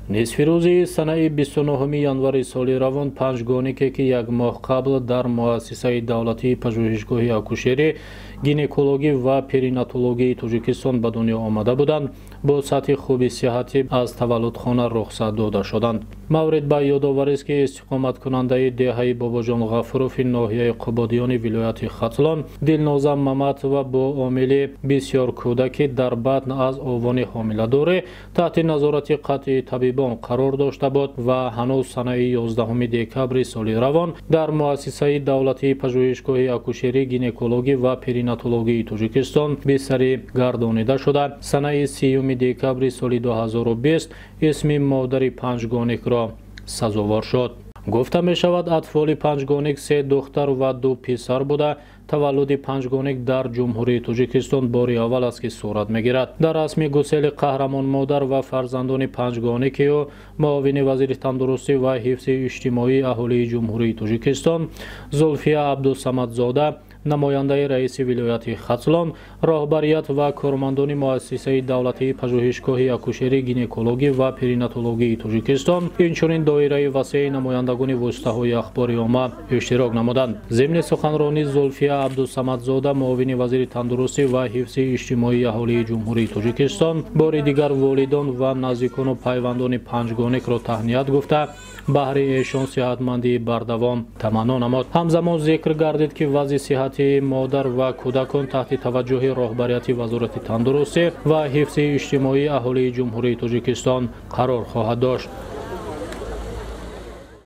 Нисфи рӯзи санаи 29 январи соли равон панҷгонике, ки як моҳ қабл дар муассисаи давлатии пажӯҳишгоҳи акушерӣ, гинекологӣ ва перинатологии Тоҷикистон ба дунё омада буданд, бо сатҳи хуби сиҳатӣ аз таваллудхона рухсат дода шуданд. Маврид ба ёдоварист, ки истиқоматкунандаи деҳаи Бобоҷон Ғафурови ноҳияи Қубодиёни вилояти Хатлон Дилноза Маматова бо омили бисёр кӯдаки дар батн аз овони ҳомиладорӣ таҳти назорати қатъии табибон қарор дошта буд ва ҳанӯз санаи 11 декабри соли равон дар муассисаи давлатии пажӯҳишгоҳи акушерӣ, гинекологӣ ва перинатологии Тоҷикистон бистарӣ гардонида шуда, санаи 30 декабри соли 2020 исми модари панҷгоникро сазовор шуд. Гуфта мешавад, атфоли панҷгоник се духтар ва ду писар буда, таваллуди панҷгоник дар Ҷумҳурии Тоҷикистон бори аввал аст, ки сурат мегирад. Дар расми гусели қаҳрамон модар ва фарзандони панҷгоники ӯ муовини вазири тандурустӣ ва ҳифзи иҷтимоии аҳолии Ҷумҳурии Тоҷикистон Зулфия Абдусамадзода, намояндаи раиси вилояти Хатлон, роҳбарият ва кормандони муассисаи давлатии пажӯҳишгоҳи акушерӣ, гинекологӣ ва перинатологии Тоҷикистон, инчунин доираи васеи намояндагони воситаҳои ахбори омма иштирок намуданд. Зимни суханронӣ Зулфия Абдусамадзода, муовини вазири тандурустӣ ва ҳифзи иҷтимоии аҳолии Ҷумҳурии Тоҷикистон, бори дигар волидон ва наздикону пайвандони панҷгоникро таҳният гуфта, баҳри эшон сиҳатмандии бардавом таманно намуд. Ҳамзамон зикр гардид, ки вазъи сиҳати модар ва кӯдакон таҳти таваҷҷӯҳи роҳбарияти Вазорати тандурустӣ ва ҳифзи иҷтимоии аҳолии Ҷумҳурии Тоҷикистон қарор хоҳад дошт.